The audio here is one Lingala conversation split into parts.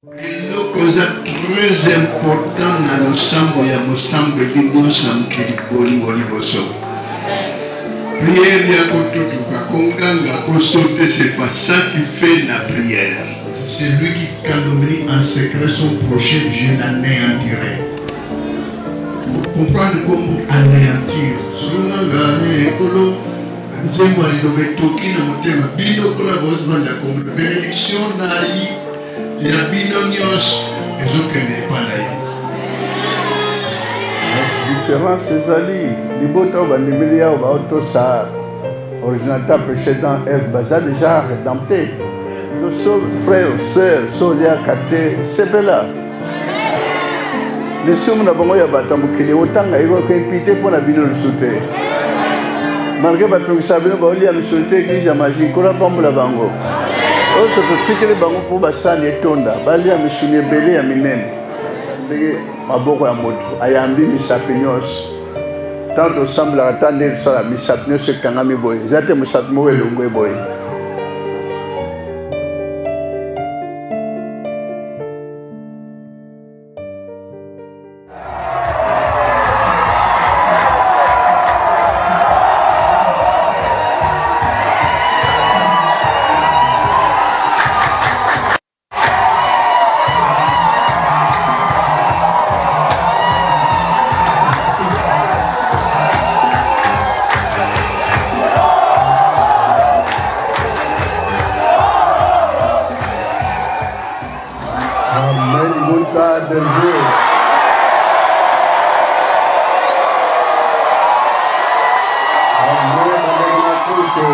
Eloko eza très important na losambo ya mosambeli nyonso ya mokili, bolingo liboso. Prière ya kotutuka, konganga, kosote, c'est pas ça qui fait la prière. C'est lui qui calomnie en secret son prochain, je l'anéantirai. Pour comprendre comment anéantir, sunga ekolo nzembo ya liloba etoki na motema bino kuna bozobanda kombo benediction na ya bino nyonso ezokende epai na ye. Différence ezali libota oyo bandimeli yawe baotosa originateur péché dans Ève baza déjà rédempté. So frère, sœur, so oliaka te, sepela. Lisumu na bango ya bato ya mokili otanga ekoki impite mpo na bino lisusu te, malgré batongisa bino baolia misolo te. Eglise ya magie, Nkolo apambola bango. Oyo to totikeli bango mpo basani etonda, balia misuni ebele ya minene ndenge maboko ya moto ayambi misapi nyonso. Ntango tosambelaka, ta nde tosala misapi nyonso ekangami boye, eza te mosapi moko elongwe boye. Amen. Libota Delvaux. Amen. Bandeko na Kristo.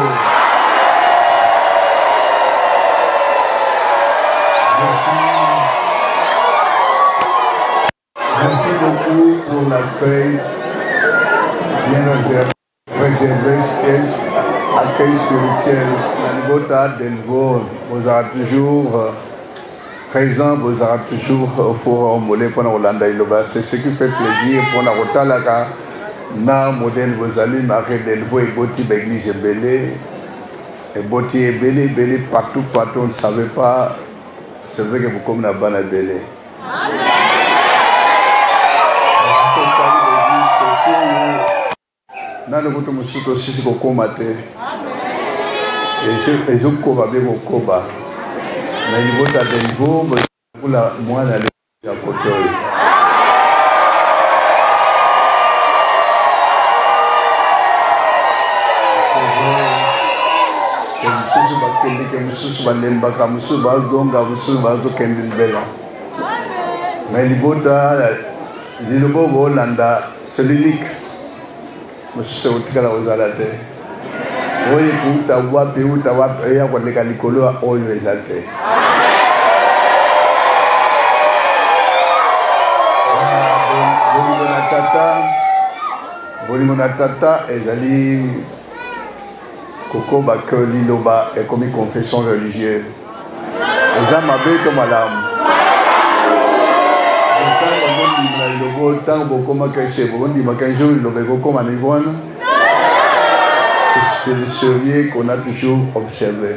Merci. Merci beaucoup pour l'accueil bien réservé, réservé, accueil spirituel. Libota Delvaux, bozala toujours présent, bozala toujours au four au moulin mpona kolanda liloba. C'est ce qui fait plaisir mpona kotalaka na modèle bozali. Marie Delvaux eboti baeglise ebele, eboti ebele ebele partout partout. On ne savait pas, c'est vrai que bokomi na bana ebele. Nano kutu mosusu tosisi kokóma te, ezokoba mpe kokoba na libota Delvaux bokula mwana ya kote oyo. Mosusu bakendeke, mosusu balembaka, mosusu bazonga, mosusu bazokende libela. Mais libota liloba bolanda, c'est l'unique. Mosusu ekotikala kozala te. Oyo ekouta wapi, euta wapi, eya koleka likolo ya oyo eza te. Bolingo na tata, bolingo na tata ezali kokoba ke liloba ekomi confession religieuse. Eza mabe to malamu? Ntango bondima liloba, ntango bokomaka ese bondimaka un jour liloba ekokoma niveau wana. C'est le sérieux qu'on a toujours observé.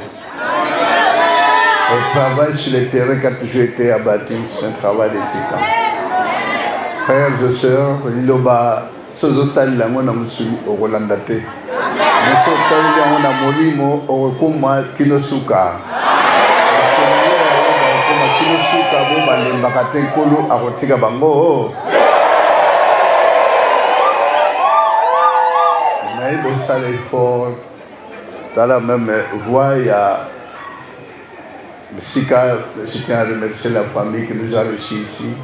Le travail sur le terrain qui a toujours été abattu, c'est un travail de titan. Frères et sœurs, liloba soki ozotalela yango na mosuni, okolanda te, mais soki otaleli yango na molimo, okokoma kino suka. Bakokoma kino suka, bo balembaka te, Nkolo akotika bango. Naye bosala effort. Tala même voix ya sika. Je tiens à remercier la famille qui nous a reçus ici,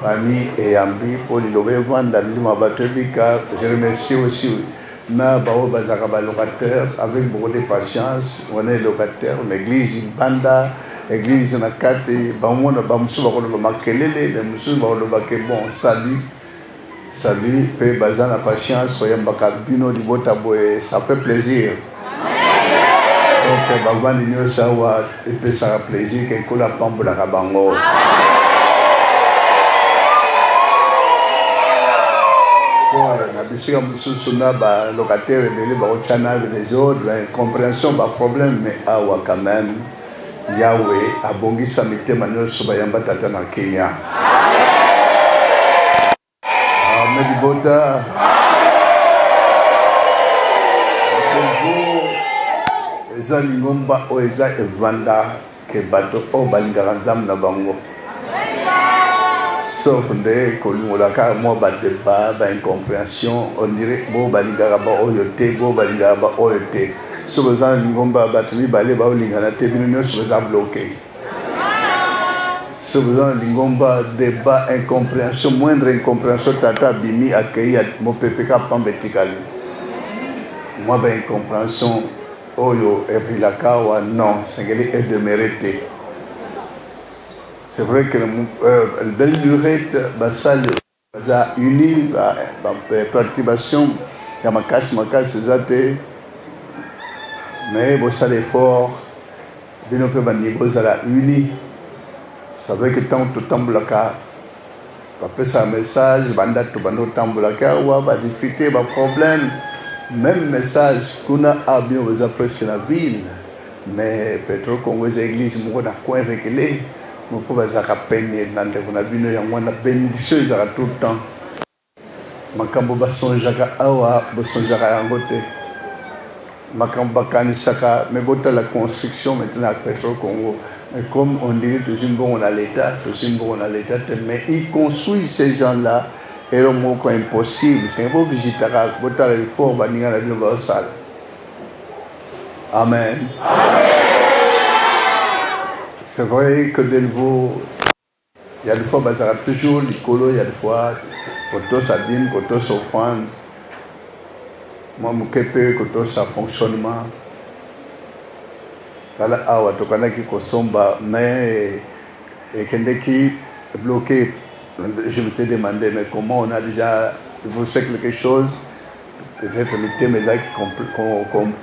famille eyambi mpo liloba evanda milimo bato ebika. Je remercie aussi na baoyo bazalaka balocataire avec beaucoup de patience. Wana locataire na église libanda, église na kati, bamona bamosusu bakoloba makelele, mais mosusu bakoloba ke bon, salut salut, mpe baza na patience koyambaka bino libota boye. Ça fait plaisir. Donc bavandi nyonso awa, epesaka plaisir ke Nkolo apambolaka bango. Na bisika mosusu na balocataire ebele bakotya na les autres baincompréhension, baproblème, mais awa quand même. Yawe abongisa mitema nyonso bayamba tata na kimia. Amen libota. Eza lingomba oyo eza evanda ke bato oyo balingaka nzambe na bango sauf nde kolingola kaka mwa badeba baincompréhension on dirait bo balingaka baoyo te bo balingaka baoyo te soki oza na lingomba ya bato mibale baolingana te bino nyonso boza bloke soki oza na lingomba debat incompréhension moindre incompréhension tata abimi akei mopepe ka pamba etikali mwa ba incompréhension oyo ebrilaka awa non sengeli edemere te. C'est vrai que euh, belle lurette basali baza uni ba, ba perturbation ya makasi makasi eza te mais bosala effort bino mpe bandimi bozala uni. C'est vrai que ntango totambolaka bapesaka message banda tobanda otambolaka awa badifficulté baproblème même message kuna awa bino boza presque na ville mais petro congo eza église moko na coin rekele mpo bazalaka pene na ndeko na bino yango wana bénédiction ezalaka tout le temps makambo basonjaka awa bosonjaka yango te makambo bakanisaka me botala construction maintenant ya petro congo mais comme on dirait tozwi mbongo na l'état tozwi mbongo na l'état te mais ils construisent ces gens là elo moko impossible senge bovisitaka botala effort baninga na bino baosala. Amen, amen. C'est vrai que Delvaux, il y a des fois bazalaka toujours likolo, il y a des fois kotosa dime, kotosa offrande, mwa moke mpe kotosa fonctionnement. Tala awa tokandaki kosomba mais ekendeki bloqué. Je me suis demandé mais comment on a déjà poussé quelque chose peut-être mitema ezalaki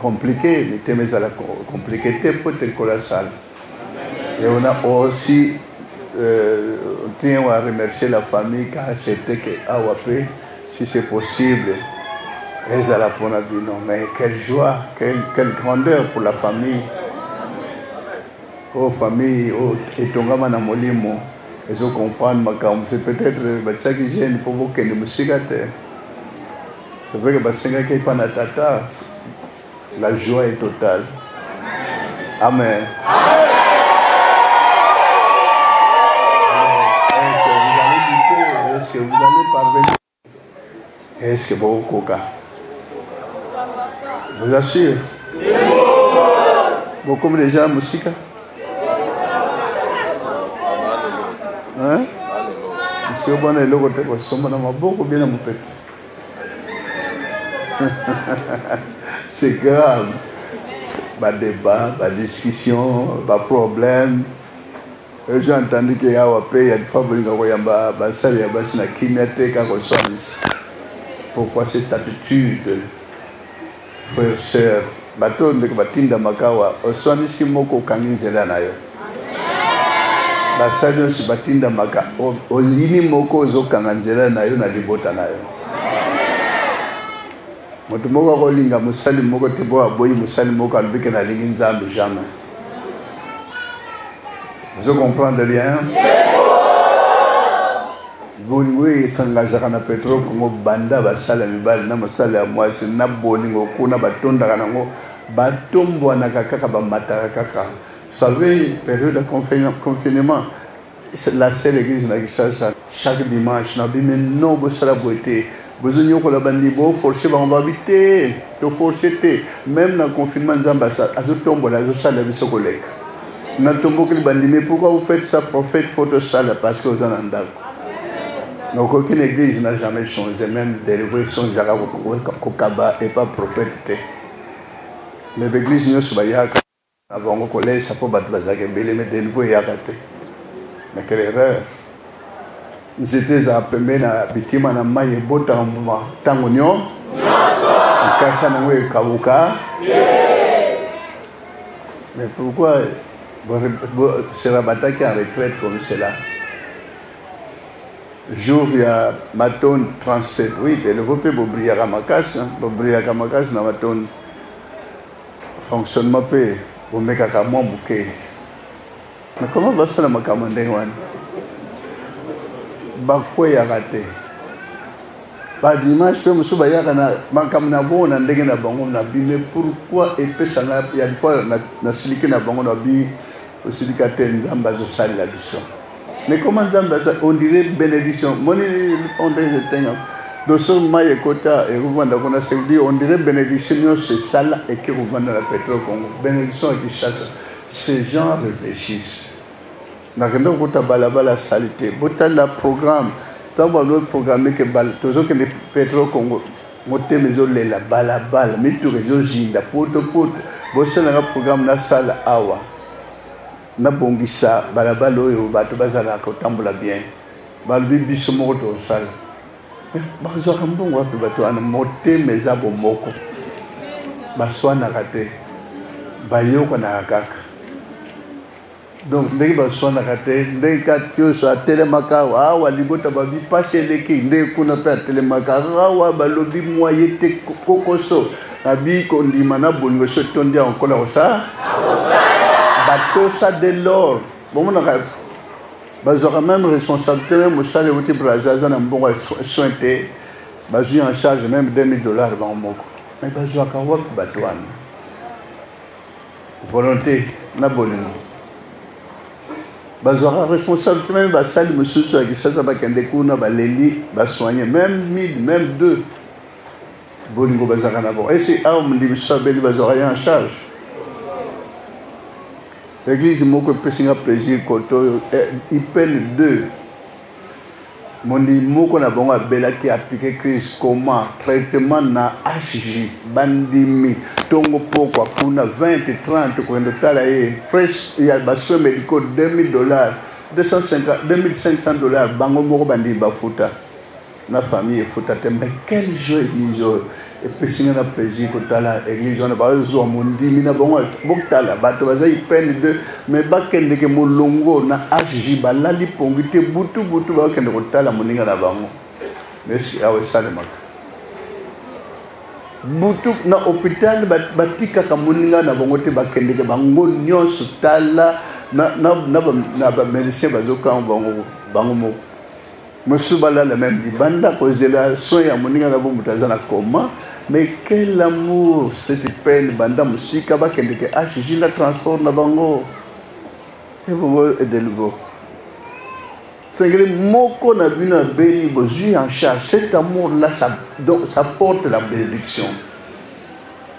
compliqué, mitema ezala compliqué te mpo ete likolo ya sala. Et on a aussi euh, on tient à remercier la famille qui a accepté que awa mpe si c'est possible ezala mpona bino. Mais quelle joie, quelle, quelle grandeur pour la famille. Oyo famille oyo etongama na molimo ezo comprendre makambo. C'est peut-être batiaki jeune mpo bokende mosika te. C'est vrai que basengaki epa na tata. La joie est totale. Amen, amen. Est-ce que vous allez lutter? Est-ce que vous allez parvenir? Est-ce que bokokoka? Vous assure? Bokomi déjà mosika? Hein? Monsieur bwana eloko te kosomba na maboko bien na mopepe. C'est grave. Ba débat, ba discussion, ba problème. J'ai entendu que awa pe ya fois bolinga koyamba basali ya basi na kimia te kaka koswanisa. Pourquoi cette attitude? Frère, sœur, bato oyo ndeko batindamaka awa, oswanisi moko okangi nzela na yo. Basali nyonso batindamaka, oyini moko ozokanga nzela na yo na libota na yo. Moto moko akolinga mosali moko te bo aboyi mosali moko alobi ke nalingi Nzambe jamais. Vous comprendre bien? Bolingo oyo esangajaka na Petro Congo banda basala mibali na mosala ya mwasi na bolingo kuna batondaka nango batombwanaka kaka bamataka kaka. Vous savez, période de confinement, la seule église na Kinshasa chaque dimanche na bimi non bosala boye te bozonyokola bandi boforce bango babi te toforce te même na confinement Nzambe azotombola azosala biso koleka natombokeli bandimi. Pourquoi vous faites ça prophète? Faut tosala parce que oza na ndako. Donc aucune église n'a jamais changé, même Delvaux esonjaka kokaba epa prophète te. Mais baeglise nyonso bayaka na bango kolesa mpo bato bazalaka ebele, mais Delvaux eyaka te. Mais quelle erreur! Nzete ezala pembeni na bitima na mai ebotaka mbuma ntango nyonso, nkasa nango ekawuka. Mais pourquoi se rabattaki en retraite comme cela? Jour ya matondi 37, oui, Delvaux mpe bobrillaka makasi, bobrillaka makasi na matondi. Fonctionnement mpe bomekaka mwa moke. Mais comment basala makambo ndenge wana? Bakweyaka te. Ba dimanche mpe mosusu bayaka na makambo na bongo na ndenge na bango na bi mais pourquoi epesa nga ya fois nasiliki na bango na bi osilika te Nzambe azosalela biso. Mais comment Nzambe asa on dirait bénédiction moni on dirait etenga doso mai ekota ekovanda kuna c'est dire on dirait bénédiction nyonso esala eke kovanda na Petro Congo bénédiction ya Kinshasa. Ces gens réfléchissent. Nakende kokota balabala salite. Botala programme. Ntango bazo programme ke tozokende Petro Congo, motema ezolela balabala, mituka ezozinda potopoto. Bosalanga programme nasala awa, nabongisa balabala oyo bato bazala kotambola bien. Balobi biso moko tokosala. Bazwaka mbongo wapi bato wana? Motema eza bomoko, baswanaka te, bayokanaka kaka. Donc ndenge baswanaka te, ndenge kaka nyonso atelemaka awa awa, libota babi mpasi eleki, ndenge kuna mpe atelemaka awa, balobi mwa ye te kokoso nabi kondima na bolingo so etondi yango nkola kosala batosa de l'or bomonaka bazwaka meme responsabilité meme mosala euti Brazza aza na mbongo ya soin te, bazwi en charge meme 2000 dollars bango moko. Mais bazwaka wapi bato wana? Volonté na bolingo bazwaka responsabilité meme basali mosusu ya Kinshasa bakende kuna baleli basoigne meme 1000 meme 2 bolingo bazalaka na bango. Esi awa mondimi mosusu abeli bazwaka ye en charge. Église moko epesi nga plaisir kote oyo IPN 2 mondimi moko na bango abelaki apike crise coma traitement na HJ bandimi tongo pokwa kuna 20 30 kokende otala ye fresh ya basoins médicaux 2000 dollars 250 2500 dollars bango moko bandimi bafuta na famille efuta te. Mais quel joie église oyo epesi nga na plaisir kotala église wana bazwa mondimi na bango. Botala bato baza ipene de mais bakendeke molongo na HJ balali pongi te butu butu bakende kotala moninga na bango. Mais awa esalemaka butu na hôpital batikaka moninga na bango te, bakendeke bango nyonso tala na bamédecin bazokanga bango bango moko. Mosusu balala meme libanda kozela soin ya moninga na bo moto aza na coma. Mais quel amour cette peine banda mosika bakendeke HJ na transport na bango ebongo edelgo sengeli moko na bino abeli bozwi en charge. Cet amour là ça, donc, ça porte la bénédiction.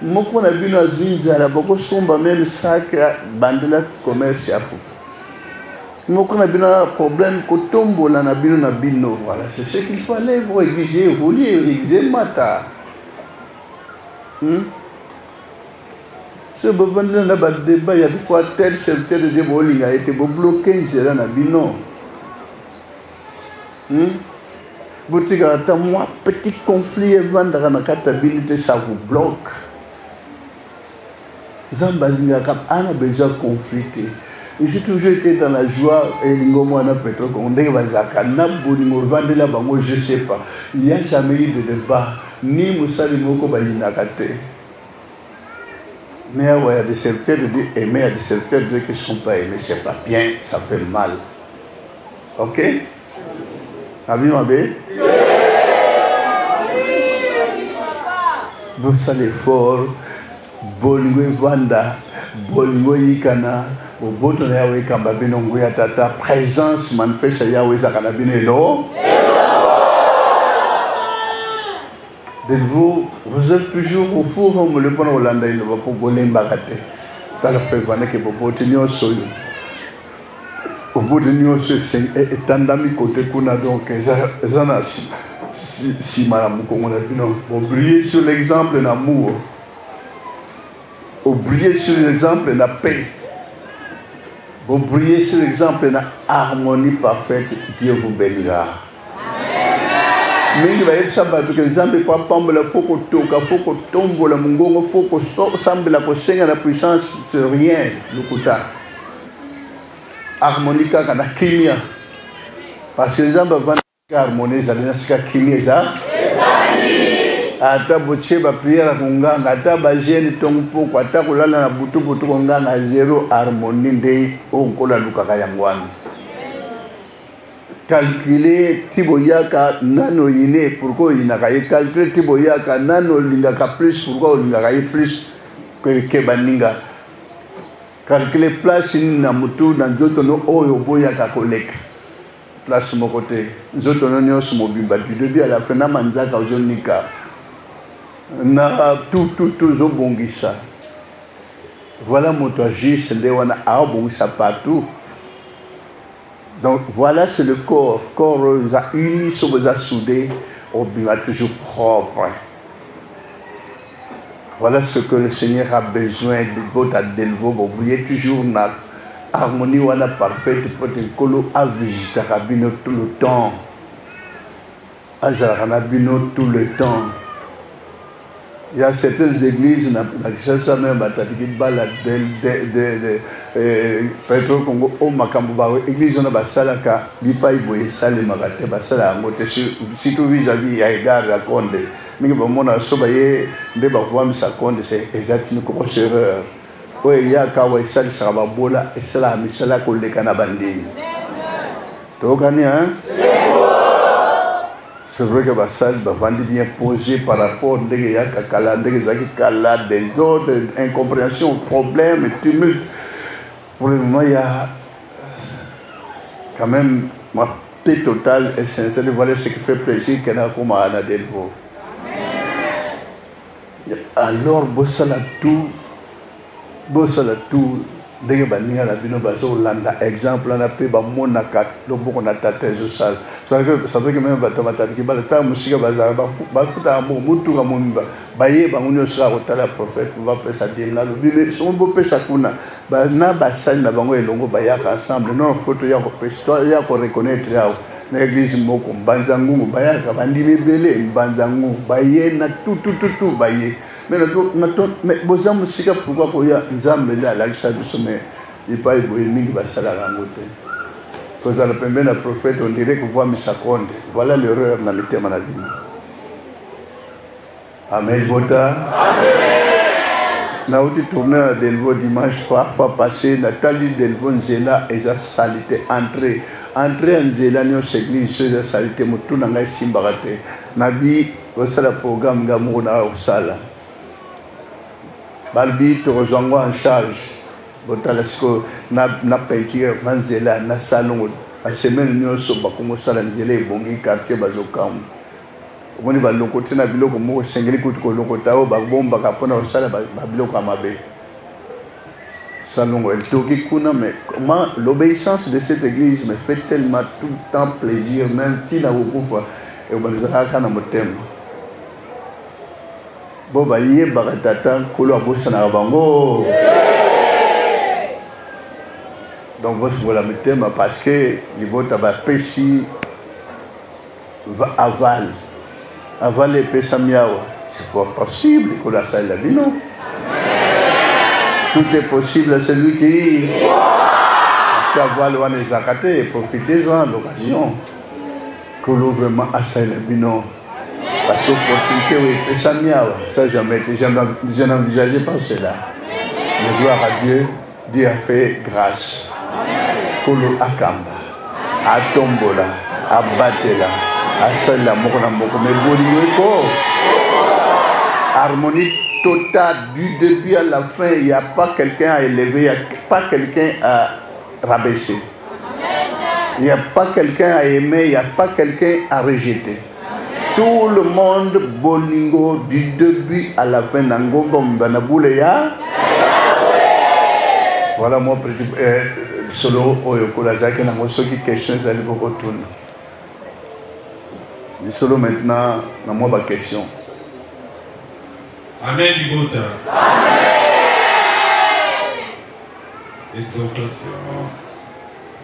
Moko na bino azwi nzala bokosomba meme sac bandela commerce ya fufu. Moko na bino na problème kotombola na bino na bino. Voilà, c'est ce qu'il fallait pour exiger, évoluer, exiger mata. Se bovandela na badeba ya fois tel serviteur de Dieu bolinga ete bobloke nzela na bino. Botikaka ata mwa petit conflit evandaka na kati ya bino te, ça vous bloque. Nzambe alingaka ana besoin conflit te. J'ai toujours été dans la joie elingo mwana Petro Congo ndenge bazalaka na bolingo evandela bango, je sais pas, il y a jamais eu de débat ni mosali moko bayinaka te. Mais awa ya des serviteurs de Dieu aimés, ya des serviteurs de Dieu qui sont pas aimés, c'est pas bien, ça fait mal. Ok? Abi mabe? Bosala effort, bolingo evanda, bolingo eyikana, boboto na Yawe ekamba bino, nguya tata, présence manifeste ya Yawe ezalaka na bino elo. De vous, vous êtes toujours au four au moulin mpona kolanda liloba mpo bolembaka te. Tala mpe evandaki boboti nyonso oyo oboti nyonso etandami kote kuna, donc eza na nsima na mokongo na bino. Bobriller sur l'exemple na amour, obriller sur l'exemple na paix, bobriller sur l'exemple na harmonie parfaite. Dieu vous bénira. Mingi bayebisa bato ke Nzambe po apambola fo kotoka, fo kotombola mongongo, fo kosambela, kosenga na puissance, c'est rien, lokuta. Harmonie kaka na kimia, parce que Nzambe avanda harmonie ezali na sika kimia eza. Ata botie ba prière ya konganga, ata ba jeune ntongo poko, ata kolala na butu butu konganga, zero harmonie nde oyo Nkolo alukaka yango wana. Calculer ti boyaka nani oyine, pourquoi oyinaka ye? Calculer ti boyaka nani olingaka plus, pourquoi olingaka ye plus que baninga? Calculer place nini na mutu na nzoto no oyo oboyaka koleka place moko te, nzoto no nyonso mobimba du début à la fin, na manzaka ozonika na tout tout tout ozobongisa. Voilà moto agisse nde wana aobongisa partout. Donc voilà, c'est le corps. Corps oza uni, soki oza soudé, obima toujours propre. Voilà ce que le Seigneur a besoin de votre Delvaux. Vous voyez toujours na harmonie wana parfaite po te Nkolo avisitaka bino tout le temps. Azalaka na bino tout le temps. Il y a certaines églises na Kinshasa même batatiki bala de, de, de, de eh, Petro Congo o makambo ba église wana basalaka bipai boye esalemaka te, basala yango te, surtout vis-à-vis ya égard ya Konde. Mingi bamona so baye nde bakovamisa Konde, c'est eza une grosse erreur. Oyo eyaka awa esalisaka babola, esalaka misala koleka na bandimi. Toyokani hein? C'est vrai que basali bavandi bien posé par rapport ndenge eyaka kala, ndenge ezalaki kala, désordre, incompréhension, problème, tumulte. Pour le moment, il y a quand même ma paix totale et sincère. Voilà ce qui fait plaisir que nakoma na Delvaux. Alors bosala tout, bosala tout ndenge baninga na bino bazolanda exemple wana mpe bamonaka loboko na tata ezosala. Ça veut que même bato batatiki bala ntango mosika bazala bakutaka moko motuka momimba baye bango nyonso kaka kotala prophète bapesa dime nalobi me songo bopesa kuna na basali na bango elongo bayaka ensemble. Non, faut toya kopesa, toya koreconnaître awa na église moko mbanza ngungu bayaka bandimi ebele mbanza ngungu baye na tutututu baye. Mais mais boza mosika pourquoi koya? Nzambe nde alakisa biso, mais epai boye mingi basalaka yango te. Kozala pembeni na prophète, on dirait kovwamisa Konde. Voilà l'erreur na mitema na bino. Amen bota. Nauti tourner na Delvaux dimanche fois passé, natali Delvaux nzela eza salité, entrée entrée ya nzela nyonso église so eza salité, motu na ngai esimbaka te. Nabi kosala programme nga moko na kosala, balobi tokozwa yango en charge. Botala sikoyo na, na peinture na nzela na salongo na semaine nyonso bakongosala nzela ebongi, quartier bazokamwa. Omoni balokoti na biloko moko esengeli kutu kolokota oyo babombaka mpona kosala babiloko ya mabe. Salongo eltoki kuna, mais comment l'obéissance de cette église me fait tellement tout le temps plaisir, même ntina kokufa ekobalizaka na motema. Bo bayebaka tata Nkolo abosanaka bango. Donc bofungola mitema parce que libota bapesi aval, aval epesami awa, c'est fort possible Nkolo asalela bino. Tout est possible à celui qui, parce que aval wana ezalaka te. Profitez-en l'occasion, Nkolo vraiment asalela bino parce que opportunité oyo epesami awa, ça jamais été, je n'envisageais pas cela, mais gloire à Dieu, Dieu a fait grâce. Nkolo akamba, atombola, abatela, asalela moko na moko, mais bolingo eko harmonie totale du début à la fin. Il n'y a pas quelqu'un à élever, il n'y a pas quelqu'un à rabaisser, il n'y a pas quelqu'un à aimer, il n'y a pas quelqu'un à rejeter. Tout le monde bolingo du début à la fin. Nangomba mbana bule ya. Voilà moi petit solo oyo kola azalaki nango. Soki question ezali, bokotuna lisolo maintenant na mwa baquestion. Amen libota. Exhortation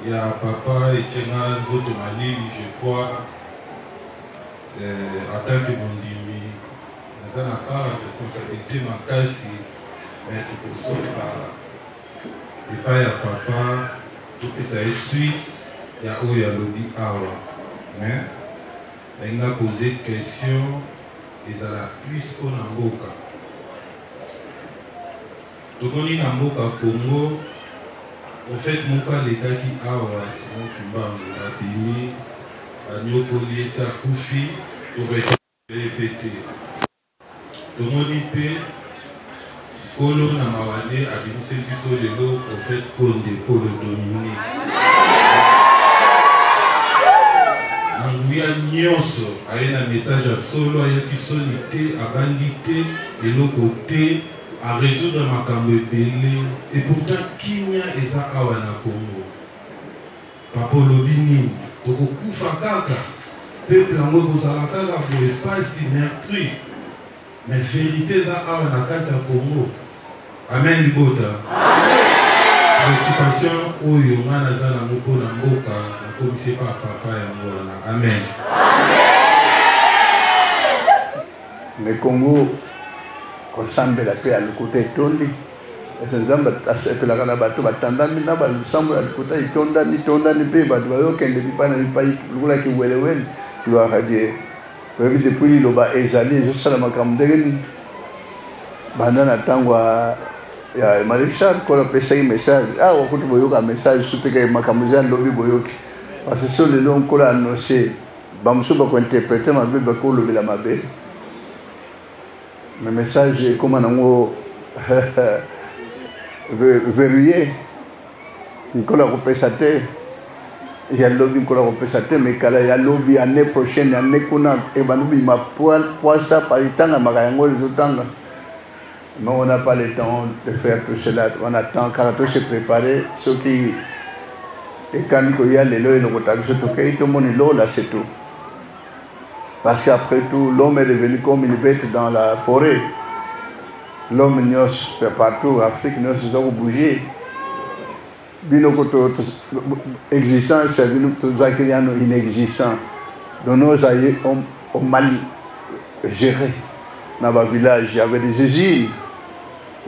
ya papa etienga nzoto malili, je crois en tant que mondimi naza na part ya responsabilité makasi, mais tokozonga epai ya papa, topesa ye suite ya oyo alobi awa. Mais nalinga poser question. Ezala plus mpo na mboka. Tomoni na mboka Congo prophète moko alekaki awa Simon Kimbangu abimi banyokoli ye ti akufi to recupere ye pe te. Tomoni mpe Nkolo na mawa nde abimiseli biso lelo prophète Konde Polo Dominique. Na nguya nyonso aye na message ya solo, ayoki soni te, abangi te, eloko te, a resoudre makambo ebele et pourtant kimia eza awa na Congo. Papa olobi nini? Tokokufa kaka? Peuple yango ekozala kaka boye pasi meurtri mais verite eza awa na kati ya Congo. Amen libota. Preoccupation oyo nga naza nango mpo na mboka nakomisi epa papa yango wana. Amen. Mais Congo kosambela mpe ya lokuta etondi. Ese Nzambe asepelaka na bato batandami na balosambo ya lokuta etondani tondani mpe bato bazokende bipai na bipai lokola kiwelewele. Gloire à Dieu. Oyebi depuis liloba ezali ezosala makambo ndenge nini? Banda na ntango ya Maréchal Nkolo apesaki message awa ah, kutu boyoka message soki te makambo eza lobi boyoki parce que so lelo Nkolo annonce bamosusu bakointerprete mabe bakolobela mabe mais message ekoma nango verrouillé Nkolo akopesa te ya lobi, Nkolo akopesa te mais kala ya lobi, année prochaine, année kuna ebandi bima poisa pa etangamaka yango ezotanga. Mais on n'a pas le temps de faire tout cela. On attend kaka to se préparer soki ekani koya lelo elokota biso tokei tomoni lola, c'est tout. Parce qu'après tout, l'homme est devenu comme une bête dans la forêt. L'homme nyonso partout, Afrique nyonso eza kobouger. Bino koto existence ya bino tozalaki yano inexistant. Donc nos aïeux ont, ont mal géré. Na ba village, il y avait des usines.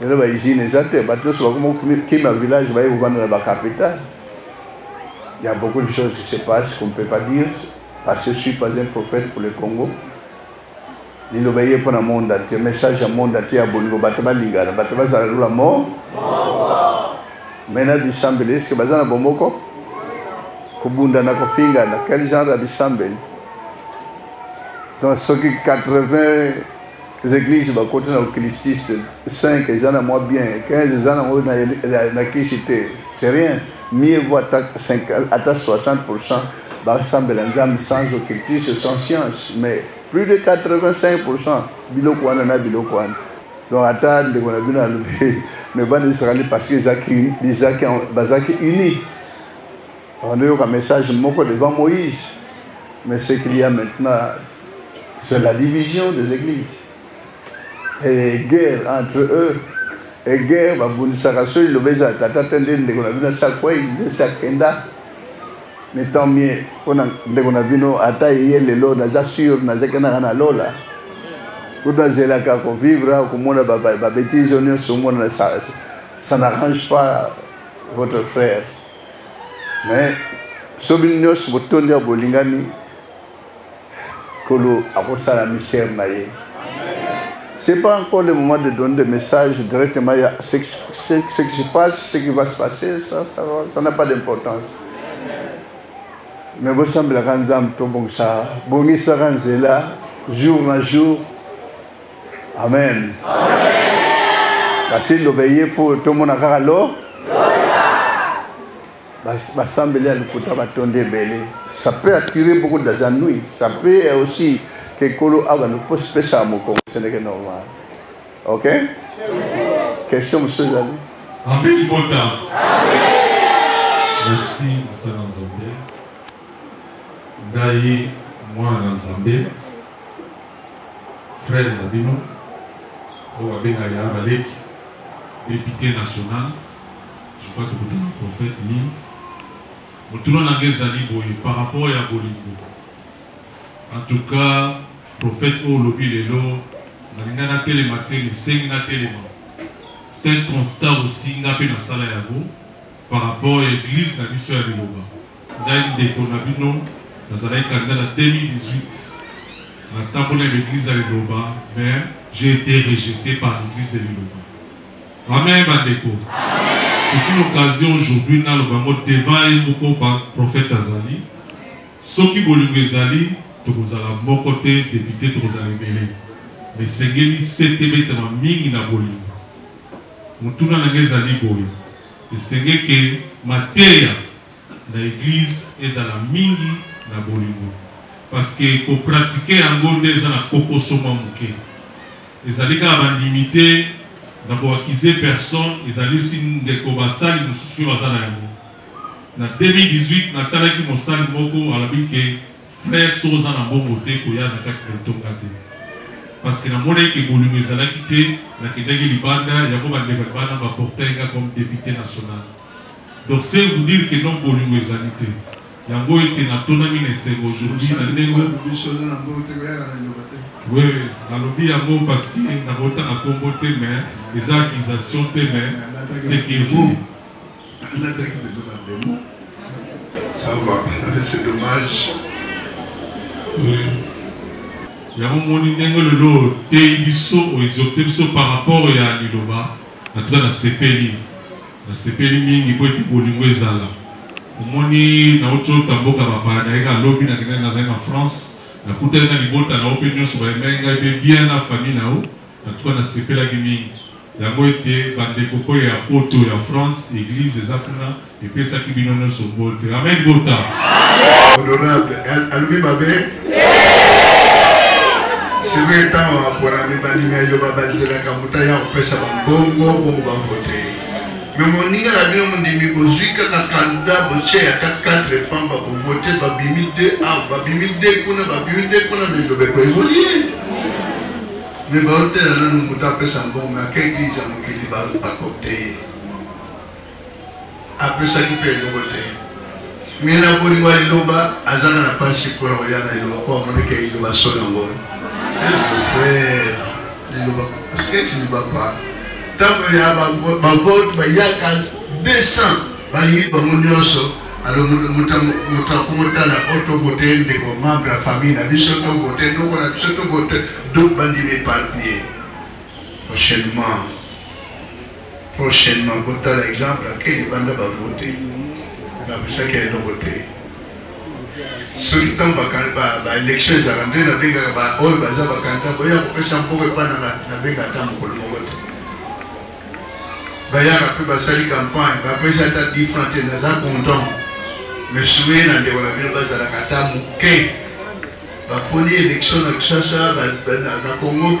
Lelo ba usines eza te, bato nyonso bakoma kokima village baye kovanda na ba capitale. Il y a beaucoup de choses qui se passent qu'on ne peut pas dire parce que je suis pas un prophète pour le Congo. Liloba eye mpo na monde entier, message ya monde entier ya bolingo, bato balingana, bato bazala lola mo. Mais na bisambeli, est-ce que baza na bomoko? Kobundana, kofingana, quel genre ya bisambeli? Donc soki 80 églises bakoti na occultiste, 5 eza na mwa bien, 15 eza nango na kisi te, c'est rien. Mieux vaut ata 5, ata 60% basambela Nzambe sans occultiste, sans science, mais plus de 85% biloko wana na biloko wana. Donc ata ndeko na bino alobi mais bana Israël parce que ezaki ezaki bazaki unis. Banayoka message moko devant Moïse. Mais ce qu'il y a maintenant, c'est la division des églises. Et guerre entre eux. Et guerre, babundisaka soki liloba ezala tata te nde ndeko na bino asi akwei nde si akenda. Mais tant mieux mpona ndeko na bino ata ye lelo naza sur nazaki naka na lola kutu nazelaka kovivre komona babétise oyo nyonso omona ça, ça n'arrange pas votre frère. Mais soki bino nyonso botondi ya bolingani, Nkolo akosala mystère na ye. C'est pas encore le moment de donner des messages directement. Il y a ce, ce, ce qui se passe, ce qui va se passer, ça, ça, ça n'a pas d'importance. Mais bosambelaka Nzambe tobongisa bongisaka nzela jour na jour. Amen. Kasi liloba eye mpo tomona kaka lo basambeli ya lokuta batondi ebele. Ça peut attirer beaucoup des ennuis. Ça peut aussi que Nkolo abanda kopesa mokongo, ce n'est que normal. Ok? Question mosusu ezali? Amen libota. Merci mosala Nzambe. Ngai mwana na Nzambe, frère na bino oyo babengaka ya baleki député national, je crois tokutana prophète mingi. Motuna na ngai ezali boye par rapport ya bolingo. En tout cas prophète oyo olobi lelo nalinga natelema te, mesengi natelema. C'est un constat aussi nga mpe nasala yango par rapport ya église na biso ya liloba. Ngai ndeko na bino nazalaki candidat na 2018. Natamboli na baeglise ya liloba, mais j'ai été rejeté par l'église de liloba. Amen bandeko. C'est une occasion aujourd'hui naloba yango devant ye moko ba prophète azali. Soki bolingo ezali tokozala moko te député tokozala ebele. Mais esengeli sete ebetama mingi na bolingo. Motuna na ngai ezali boye. Esenge ke mateya na eglise ezala mingi na bolingo. Parce que ko pratiquer yango nde eza na kokoso mwa moke. Ezali kaka bandimi te na ko accuser personne, ezali aussi ndeko basali mosusu mpe baza na yango. Na 2018 natalaki mosali moko alobi ke frère soki oza na mbongo te koya na kati na etonga te. Parce que namonaki ke bolingo ezalaki te, nakendaki libanda, yango bandeko ya libanda ba portaki nga comme depute national. Donc c'est vous dire que non bolingo ezali te. Yango ete natondami na esengo aujourd'hui na ndenge oui, nalobi yango parce que nakotanga kombo te mais eza accusation te mais c'est que vous Ça va, c'est dommage. Oui. yango moni ndenge lelo oteyi biso oexhorte biso par rapport ya liloba en tout cas nasepeli Nasepeli mingi mpo ete bolingo ezala. Omoni, nauti ota mboka bapaya, nayaki kaka lobi, nakendaki, nazali na France, nakutani na libota na yo mpe nyonso bayembaki ngai mpe bien na famille na yo. En tout cas, nasepelaki mingi. Yango ete bandeko mpo ya poto ya France, eglise eza kuna, epesaki bino nyonso mbote. Amen bota. Honorable, alobi mabe? C'est vrai, ntango baponami baninga eloba bazelaka moto aya kopesa bambongo bongo bavote me moninga na bino mondimi bozwi kaka kanda botie ata 4 pamba bovote babimi 2 awa babimi 2 kuna babimi 2 kuna na eloba ekoevolie me baotela nanu moto apesa mbongo me ake eglise ya mokili bakopte ye apesaki mpe eloko te me na bolingo ya liloba azanga na mpasi mpona koya na liloba mpo amonike liloba solo yango frère liloba parceke liloba pa ntango ya bavote bayaka 200 balingi bango nyonso alo moto akomotala o tovote ndeko membre ya famille na biso tovote noko na biso tovote donc bandimi éparpille prochainement Prochainement botala exemple ake libanda ba vote bapesaki eloko te soki ntango baélection ezalaka nde nabengaka oyo baza bakandida boya kopesa mbongo epai na nabenga ata mokolo moko te bayaka mpe basali campagne bapesi ata 10 franc te naza content mais souye na ndeko na bino bazalaka ata moke Baponi election na Kinshasa na Congo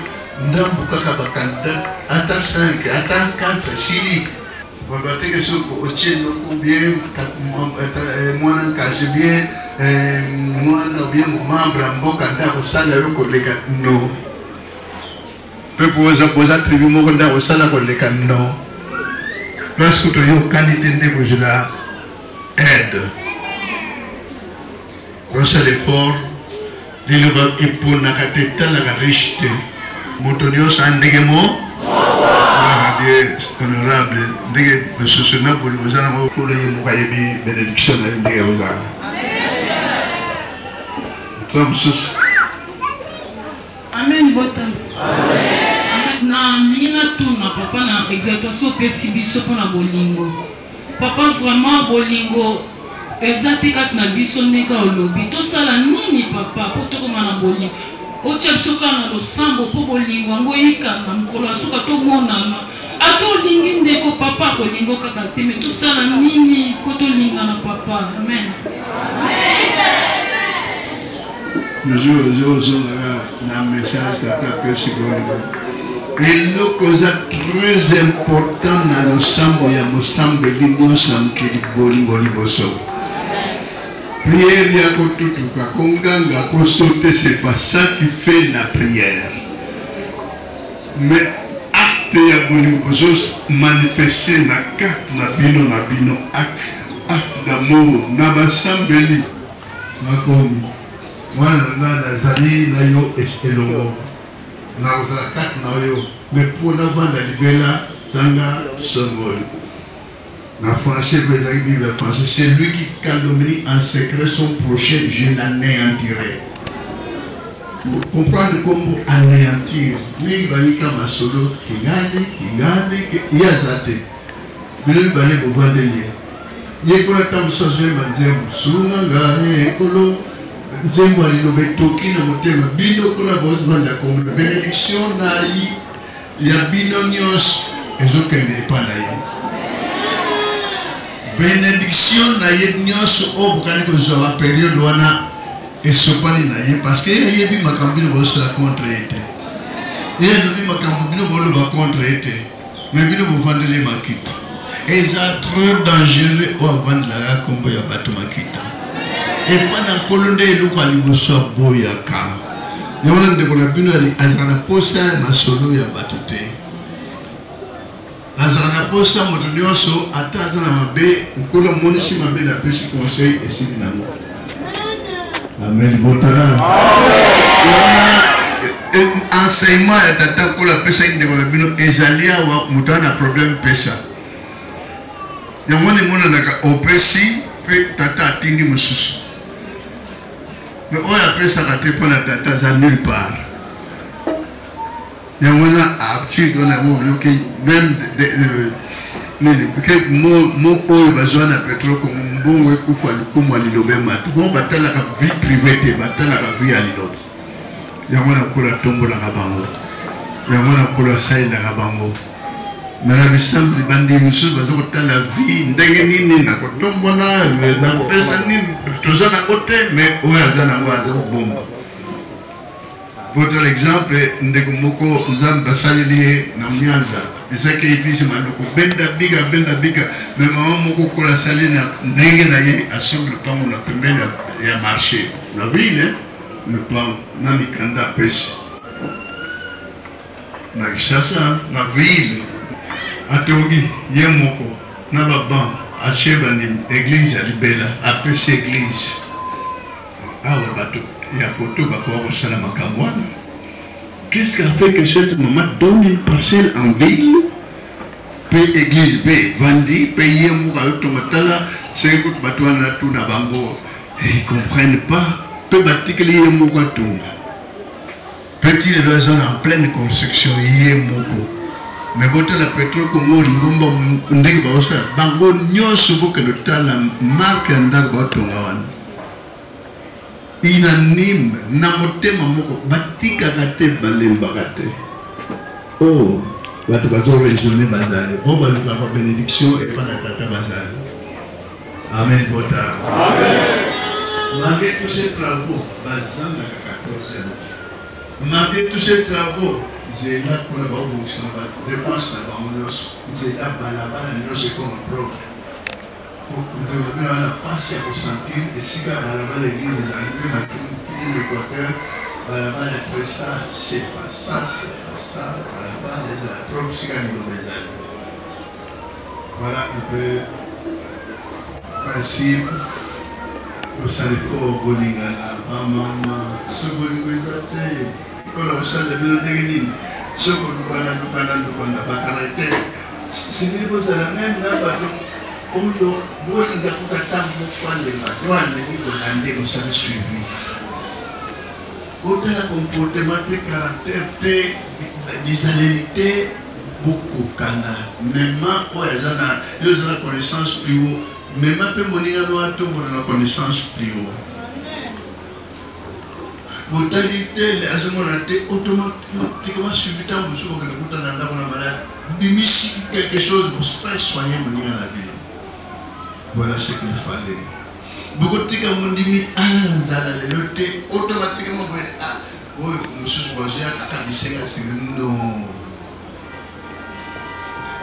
ndambu kaka ba candidat ata 5 ata 4 sili bateke soki otie noko bien mwana kasi bien mwana bien membre ya mboka nde akosala yo koleka no mpe boza tribu moko nde akosala koleka no place toyokani te nde kozela aide Kosala effort liloba eponaka te etalaka riche te moto nyonso a ndenge mo Dieu honorable ndenge mosusu na bolingo oza nango kolo ye moko ayebi benediction na ye ndenge ozala moto mosusu. Amen bota. Amen. Na ndenge natuna papa na exaltation opesi biso mpo na bolingo. Papa vraiment bolingo eza te kati na biso ndenge olobi tosala nini papa mpo tokoma na bolingo otya biso kaka na losambo mpo bolingo yango eyikana mokolo ya suka tomonana ata olingi ndeko papa akolingo kaka te me tosala nini mpo tolingana papa amen, amen. Toujours ozongaka na message tata apesi bolingo eloko eza très important na losambo ya mosambeli nyonso ya mokili bolingo liboso prière ya kotutuka konganga kosote c'est pas ça qui fait la prière mais acte ya bolingo bozomanifeste na karte na bino na bino acte acte d'amour na basambeli Makomi, mwana na ngai, nazali na yo elongo, nakozala kati na yo, me mpo navanda libela. Tanga psaume oyo na français, mpe ezalaki bible ya français. C'est lui qui calomnie en secret son prochain, je l'anéantirai. Comprendre nkombo anéantir mingi bayika masolo kingani kingani ye aza te bino mibale bovandeli ye ye kuna ntango mosusu azoyemba nzembo sunga ngai ekolo nzembo ya liloba etoki na motema bino kuna bozovanda kombo benediction na ya bino nyonso ezokende epai na ye benediction na ye nyonso oyo bokani kozwa baperiode wana esopani na ye parce que ye ayebi makambo bino bozosala contre ye te ye alobi makambo bino boloba contre ye te mais bino bovandeli ye makita eza trop dangereux oyo avandelaka nkombo ya bato makita epai na nkolo nde eloko ya liboso aboyaka yango wana ndeko na bino azala na mposa ya masolo ya bato te azala na mposa moto nyonso ata aza na mabe nkolo amonisi mabe napesi conseil esili nango amen botala wana eh, enseignement ya tata nkolo apesaki ndeko na bino ezali awa moto aza na problème pesa yango wana emonanaka opesi mpe tata atindi mosusu me oyo apesaka te mpo na tata aza nulle part yango wana aptitude wana yango oyoki meme nini mo oyo bazwa na petro kongo mbongo ekufa lokumu ya liloba emata bongo batalaka vie privé te batalaka vie ya liloba yango wana nkolo atombolaka bango yango wana nkolo asalelaka bango me na bisambo bandimi mosusu baza kotala vie ndenge nini na kotombwana napesa nini toza nango te me oyo aza nango aza kobomba Votre exemple, ndeko moko Nzambe asaleli ye na Myanza, ezaki eglise Maluku, benda biga benda biga, mais mama moko kola asali na ndenge na ye asombi lopango na pembeni ya marché na ville, lopango na mikanda apesi na Kinshasa na ville, atongi ye moko na ba banc atie bandimi eglise ya libela apesi eglise awa bato ya poto bakoka kosala makambo wana. Qu'est-ce qui a fait que cette maman donne une parcelle en ville mpe église mpe evandi mpe ye moko ayotonga tala soki kutu bato wana tuna bango ils comprennent pas mpe batikeli ye moko atonga mpe ti lelo aza na pleine construction ye moko. Me botala Petro Congo lingomba ndenge baosala bango nyonso, bokende otala marke ya ndako baotonga wana unanime na motema moko, batikaka te, balembaka te. Oh, bato bazo raisonne bazali oyo balukaka benediction epai na tata bazali. Amen bota. Malgré tous ces travaux bazangaka 14 malgré tous ces travaux nzela kuna baobongisa na badepense na bango nyonso, nzela balabala nyonso ekoma propre. Ndeko bino wana mpasi ya kosentir esika balabala eglise ezali mpe nakiti na Équateur, balabala très sale, c'est pas ça, c'est pas ça, balabala ezala propre esika liloba ezali. Voilà un peu principe kosala effort bolingana bamama. Soki bolingo eza te, mpona kosalela bino ndenge nini? Soki kolukana lukana lukana bacaractère, sengeli bozala meme na bato oyo bolinga kuta ata moko alemba to alingi kolande kosala suivi, botala comportement te, caractère te, bizaleli te, bokokana. Mema oyo aza na yo oza na connaissance plus haut, mema mpe moninga no atombola na connaissance plus haut. Botali te, azomona te, automatiquement suivi. Ntango mosusu bokende kuta na ndako na malade, bimisi quelque chose bospa soigner moninga na bino. Voilà ce qu'il fallait. Bokotika mondimi alala nzala lelo te, automatiquement boye ah, oyo mosusu bazoya kaka bisenga senga. Non,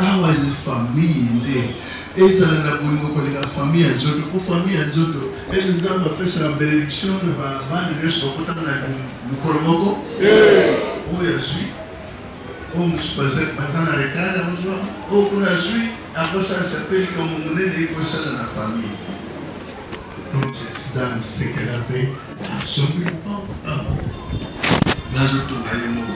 awa famille nde ezala na bolingo koleka famille ya nzoto, mpo famille ya nzoto ese Nzambe apesaka benediction na bana nyonso bakotana na mokolo moko? Oyo azwi, oyo mosusu baza na retard akozwa, oyo kuna azwi akosalisa mpe likambo monene ekosala na famille. Donc cette dame, ce qu'elle a fait, asombi lopango bazotonga ye moko,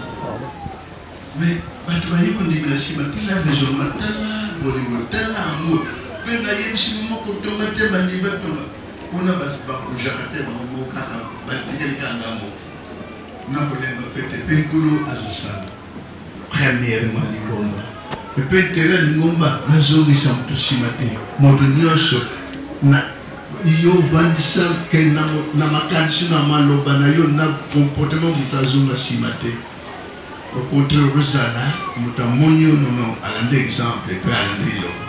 mais bato baye kondimela nsima. Tala raisonnement, tala bolingo, tala amour. Mpe nayebisi moko tonga te, bandimi batonga kuna, bakujaka te bango kaka, batikeli kaka ngambo. Nakolemba mpe te, mpe Nkolo azosala. Premièrement, lingomba. Mpe intérêt ya lingomba, nazongisa moto nsima te. Moto nyonso na yo ovandisa ke na, na makanisi na maloba na yo na comportement moto azonga nsima te. Au contraire, ozala moto amoni yo nono alandi exemple mpe alandi liloba.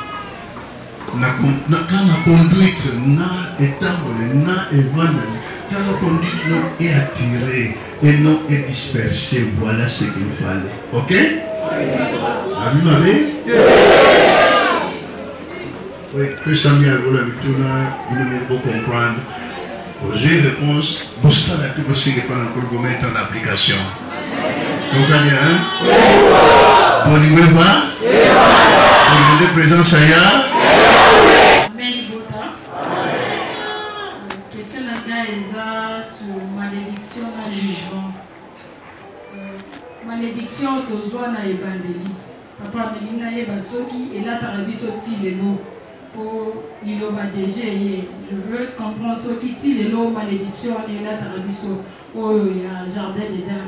Na, na, kaka conduite na etamboli na evandeli kaka conduite non est attirée et non est dispersée. Voilà ce qu'il fallait. Ok? Abi mabe? Oui, pesami yango na mituna bino moko bocomprendre. Ozwi réponse, bosala te bosenga epai na Nkolo bomettre en application. Tokani hein? Bolingo eva? Bolingo nde présence ya Amen libota. Question na ngai eza sur malédiction na jugement. Malédiction tozwa na ebandeli. Papa nalingi nayeba soki elataka biso ti lelo po liloba dejà eye. Je veux comprendre soki ti lelo malediction wana elataka biso oyo ya jardin d'Eden.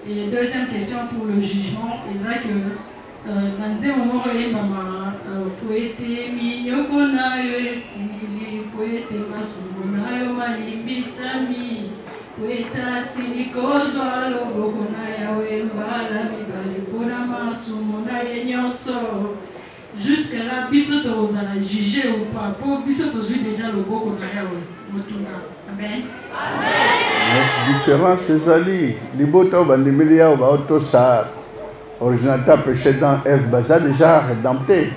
Et deuxième question pour le jugement eza que euh, na nzembo moko eyembamaka euh, po ete minyoko na yo esili po ete masumu na yo malimbisami Po ete asili kozwa loboko na Yawe mbala mibale mpo na masumu na ye nyonso. Jusque là biso tokozala juge ou pas? Po biso tozwi dejà loboko na Yawe. Motuna. Amen. Mais différence ezali libota oyo bandimeli yawe baotosa originateur péché dans Ève baza déjà rédempté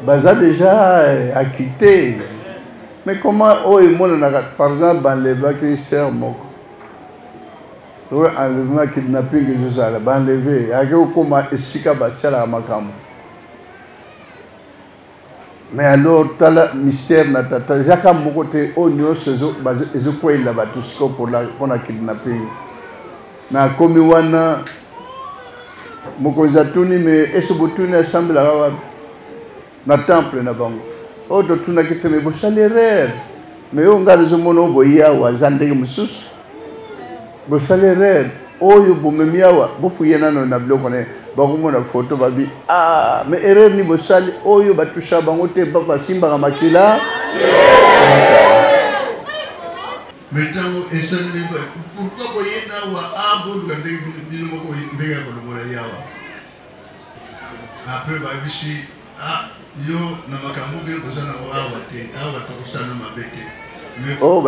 baza déjà eh, acquitté. Mais comment oyo emonanaka par exemple banlevaki sœur moko oyo enlèvement kidnapping ezozala banleve ayaki kokóma esika batialaka makambo mais alors tala mystère na tata ezaka moko te oyo nyonso ezokweyela bato sikoyo mpona kidnapping mais akomi wana mokonzi atuni me ese botuni asambelaka wapi na temple na bango oyo totunaki te me bosali erreur me oyo ngai nazomona oyo boye awa aza ndenge mosusu bosali erreur oyo bomemi awa bofuye nano na biloko na ye bakomona foto babi ah me erreur ni bosali oyo batusha bango te basimbaka makila. Mais ntango esalemi pourquoi boye na awa a boluka ndenge bino moko ndenge ya kolongola ye awa. Après bayebisi ah yo na makambo bino boza nango awa te, awa tokosala mabe te. Oh,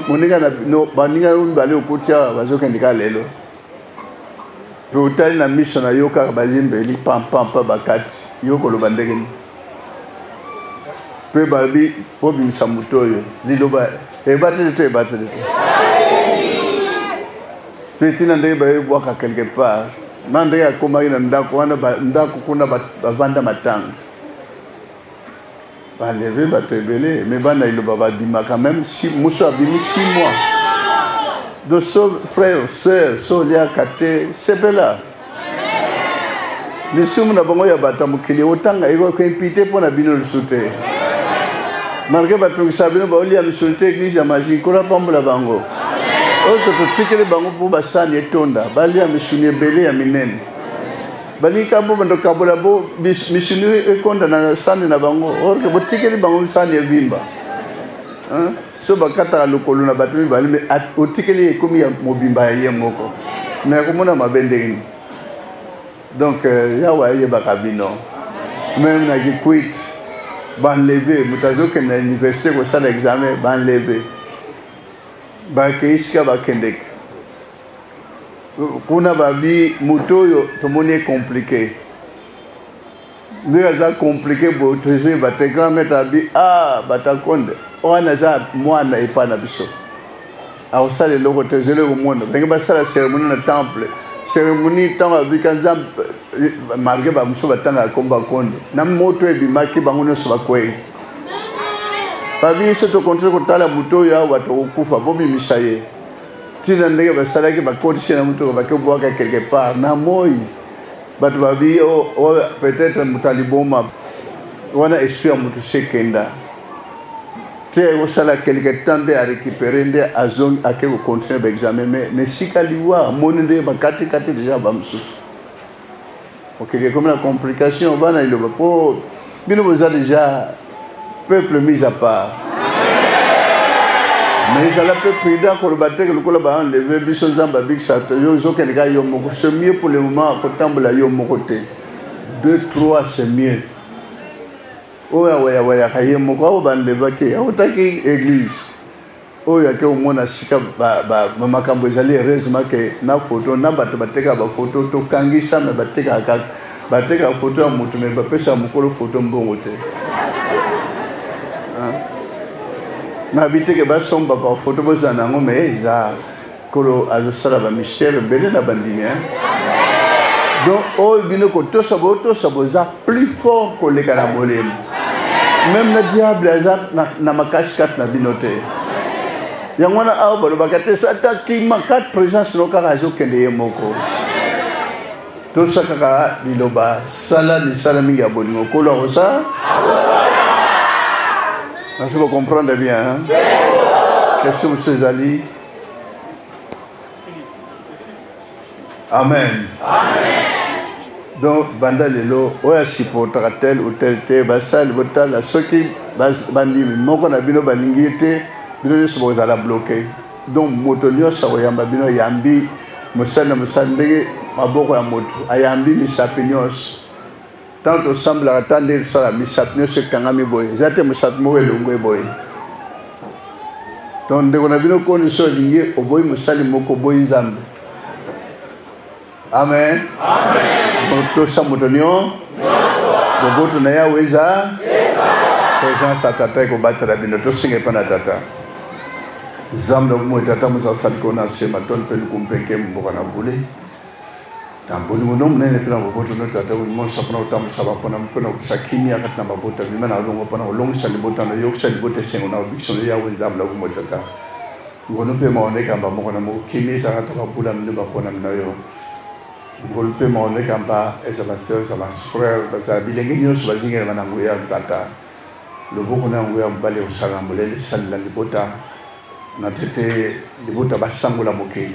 moninga na bino baninga yo mibale okuti awa bazokende kaka lelo mpe otali na miso na yo kaka bayembeli pampampa bakati yo koloba ndenge nini mpe balobi bobimisa moto oyo liloba ebateli to ebateli te mpe ntina ndenge bayebwaka quelque part na ndenge akomaki na ndako wana ndako kuna bavanda matanga baleve bato ebele me bana liloba babimaka meme si mosu abimi 6 mois donc so frère sœur so oliaka te sepela lisumu na bango ya bato ya mokili otanga ekoimpite mpo na bino lisusu te malgre batungisaka bino baolia misuni te eglise ya magie nkolo apambola bango oyo tototikeli bango mpo basani etonda balia misuni ebele ya minene balingi kaka bo bando kabola bo misuni ekonda na sani na bango orke botikeli bango sani evimba so bakataka lokolo na bato mibale me otikeli ekomi ya mobimba ya ye moko me akomona mabe ndenge nini donc euh, yawe ayebaka bino meme na kikwit banleve moto azokende na université kosala examen banleve bakei sika bakendeke kuna babi moto oyo tomoni ye compliqué ndenge aza compliqué boye tozoyeba te grand maître abi ah batakonde wana aza mwana epai na biso akosala eloko te ezali komona ndenge basala cérémonie na temple cérémonie ntango abika nzambe malgré bamosusu batangaka nkombo ya konde na moto ebimaki bango nyonso bakwei babi so tokontinue kotala moto oyo awa tokokufa bobimisa ye ntina ndenge basalaki bakotisi na motuka bakebwaka quelque part na moi bato babi oh, oh, peut-être moto aliboma wana esprit ya moto sekenda. Te ekosala quelque temps nde arécupere nde azongi ake kocontinue baexamen mais na esika liwa amoni nde bakatikati deja bamosusu. Mokili ekomi na complication bana liloba mpo bino boza deja peuple mis à part. Mais ezala mpe prudent koloba te lokola baenleve biso Nzambe abikisa yo ozokende kaka yo moko. C'est mieux pour le moment kotambola yo moko te. Deux trois c'est mieux. Oyo awayawayaka ye moko awa banlevaki ye autaki église oyo ake komona sika makambo ezali heureusement ke na foto na bato batekaka bafoto tokangisa me batekaka kaka batekaka foto ya moto me bapesaka mokolo foto mbongo te. Nayebi te ke basomba bafoto bozala na yango me eza kolo azosala bamystère ebele na bandimi. Donc oyo bino kotosa botosa boza plus fort koleka na molemo. Même na diable aza na makasi kati na bino te. Yango wana awa balobaka te sata kima kati présence no kaka azokende ye moko. Tosa kaka liloba sala misala mingi ya bolingo kolo akosala. Nasi bocomprendre bien hein? Question mosusu ezali. Amen. Donc banda lelo oyo asupportaka tel ou tel te basali botala soki bandimi moko na bino balingi ye te bino nyonso bokozala bloke. Donc moto nyonso akoyamba bino ayambi mosali na mosali ndenge maboko ya moto ayambi misapi nyonso. Ntango tosambelaka ta nde tosala misapi nyonso ekangami boye eza te mosapi moko elongwe boye. Donc ndeko na bino koni so olingi oboyi mosali moko oboyi Nzambe. Amen. Donc tosa moto nyonso boboto na Yawe eza présence ya tata ekobatela bino. Tosenga epai na tata Nzambe na bomoi tata mozasali kona se matoni mpe luku mpe nkembo mboka na bule na bolingo no monene mpe na boboto no tata monso mpona kotambwisa bapona mpona kopesa kimia kati na mabota bima na olongo mpona kolongisa libota na yokisa libota esengo na obikisa no Yawe Nzambe na bomoi tata ngolu mpe mawa ekamba moko na moko kimia ezalaka ta babula mino bapona mino yo ngolu mpe mawa ekamba eza basœur eza bafrère bazala bilenge nyonso bazingelama na nguya tata loboko na yango ya mobali ekosala na molele esalela libota na tete libota basangola mokili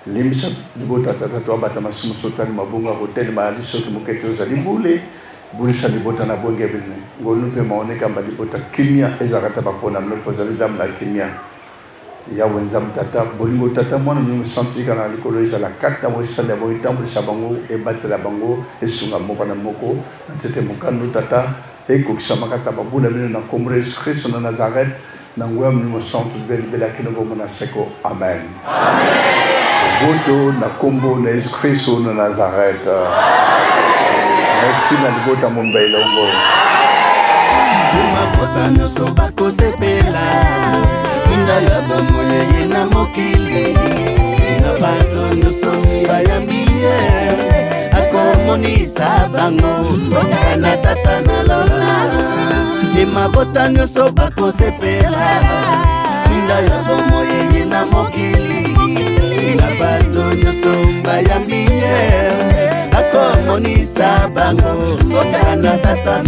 limbisa libota tata toabata masumu sotali mabongo ya kotelema lisoki moke te ozali bule bulisa libota na bonge bene ngolu mpe maone ekamba libota kimia ezalaka ta bapona mino mpo ozali Nzambe na kimia. Yawe Nzambe tata bolingo tata mwana mino mosantu ika na likolo ezala kati na esala bango etambwisa bango ebatela bango esunga moko na moko na tete mokano tata ekokisamaka ta babula bino na nkombo ya Yesu Kristo na Nazareth na nguya molimo mosantu libela kino bomona seko. Amen. Boboto na nkombo na Yesu Kristo na Nazareth. Merci na libota momba elongo. Mabota nyonso bakosepela minda ya bomoi eye na mokili na bato nyonso bayambi ye akomonisa bango mboka na tata na lola e mabota nyonso bakosepela minda ya bomoi eye na mokili na bato nyonso bayambi ye akomonisa bango mboka na tata.